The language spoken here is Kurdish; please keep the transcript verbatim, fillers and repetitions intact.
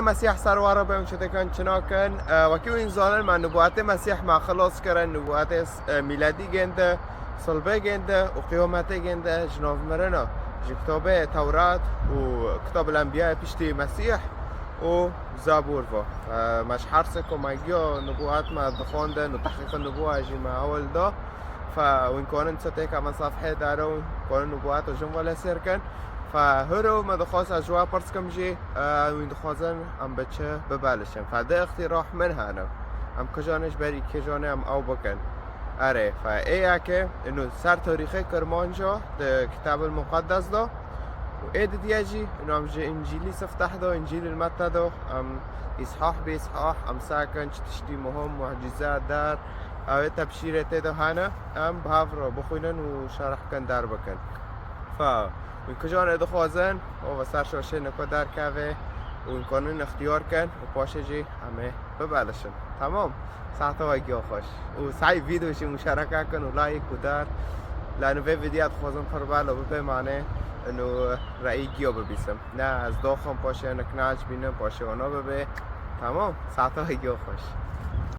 Mesîh ser we re be, hûn çi dikin, çi nakin? E, wekî hûn zanin, me nubûetê Mesîh me xilas kirin, nubûetê, e, mîledî gênde, silbê gênde û qiyametê gênde ji nav mirina. Ji kitabê Tewrat û Kitab el-Enbiya piştî Mesîh û Zabûr ve. E, me ji her sê ku me giya nubûet me dixwandin û tehqîqê nubûa jî me ewil da. Fe hûn kanin çi têke me sefhê dare û kanin nubûet û jin ve lê sêr kin. Fe hiro me dixwaz ez ji we pirs kim jî, e, hûn dixwazin em bi çi bibelişin. Fe di îqtîrah min hene. Em kijanê ji berî kijanê em ew bikin. Erê, fe ê yekê, ino ser tarîxê Kirmanca di Kitab el-Muqeddes de û ê didiye jî, ino em ji Încîlî sifteh de, Încîl el-Mette de, em îshah bi îshah, em sekin çi tiştî muhim, mucîze, der, ew ê tebşîrê tê de hene, em bi hev re bixwînin û şerh bikin, der bikin. Fe, hûn kijanê dixwazin, û ve ser şaşê niko derkeve û hûn kanin îxtiyar kin û paşê jî em ê bibelişin. Tamam? Saeta we giya xweş. Û say vîdeo jî muşareke kin û like û der. La nivê vîdeo dixwazin pir be, la bibê mane û reyî giya bibîsim. Ne, ez doxim paşê nik naç bînim, paşê wana bibê. Tamam? Saeta we giya xweş.